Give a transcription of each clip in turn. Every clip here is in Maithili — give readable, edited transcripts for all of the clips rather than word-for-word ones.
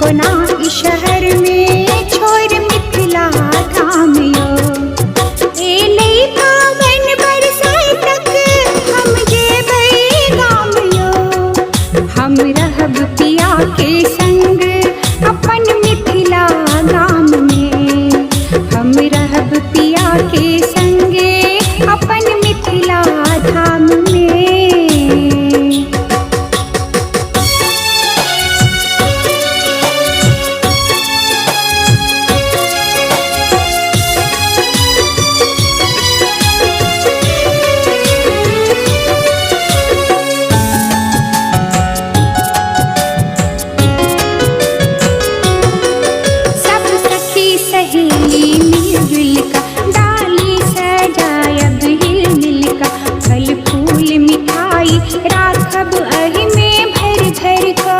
कोना ई शहर में छोड़ मिथिला धाम यो। एलै पावन बरसातक हम जेबै गाम यो। हम रहब पिया के संग अपन मिथिला गाम में। हम रहब पिया के संगे अपन मिथिला धाम में। सब सखी सहेली मिलजुल का डाली सजायब हिल मिल का। फल फूल मिठाई राखब अहि में भर भर का।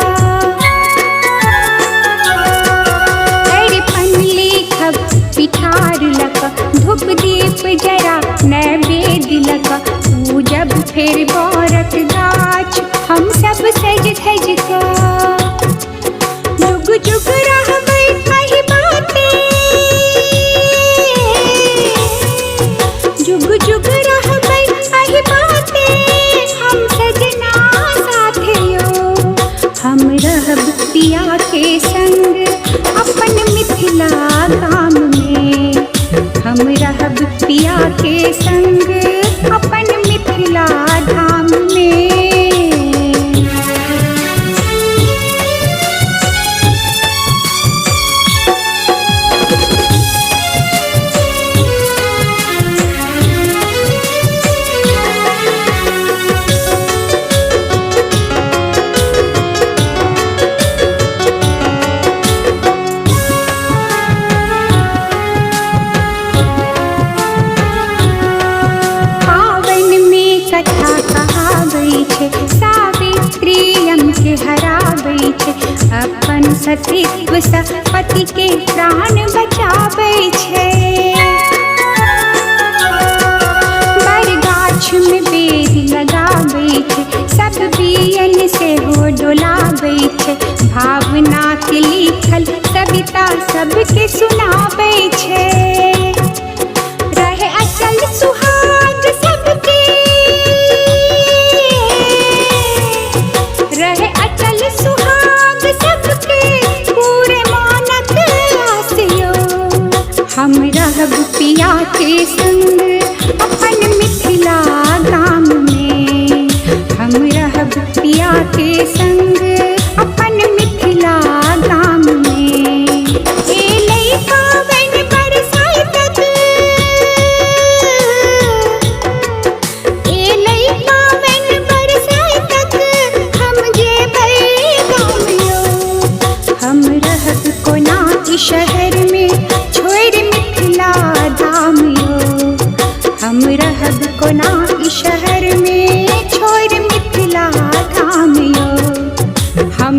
अरिपन लिखब पिठार लक धूप दीप जरा नैवेद्य लक। पूजब फेर बरक गाछ हम सब सज धज का। जुग जुग रहबै अहि बाटे, जुग जुग रहबै अहि बाटे हम सजना साथे यो। हम रहब पिया के संग अपन मिथिला गाम में। हम रहब पिया के संग अपन मिथिला धाम में। पावन में कथा कहाबै छै, सावित्री यम के हराबै छै। अपन सतीत्व सँ पति के प्राण बचाबै छै। बरगाछ में बेर लगाबै छै, सब बियन सेहो डोलाबै छै। भावना के लिखल कविता सबके सुनाबै छै। रहे अचल सुहाग सबके, रहे अचल सुहाग सबके पूरे मानक आस यो। हम रहब पिया के संग अपन मिथिला गाम में। हम रहब पिया के संग अपन मिथिला गाम में। एलै पावन बरसातक, एलै पावन बरसातक हम जेबै गाम यो। हम रहब कोना ई शहर में छोड़ि मिथिला धाम यो। हम रहब कोना ई शहर में छोड़ि मिथिला धाम यो। हम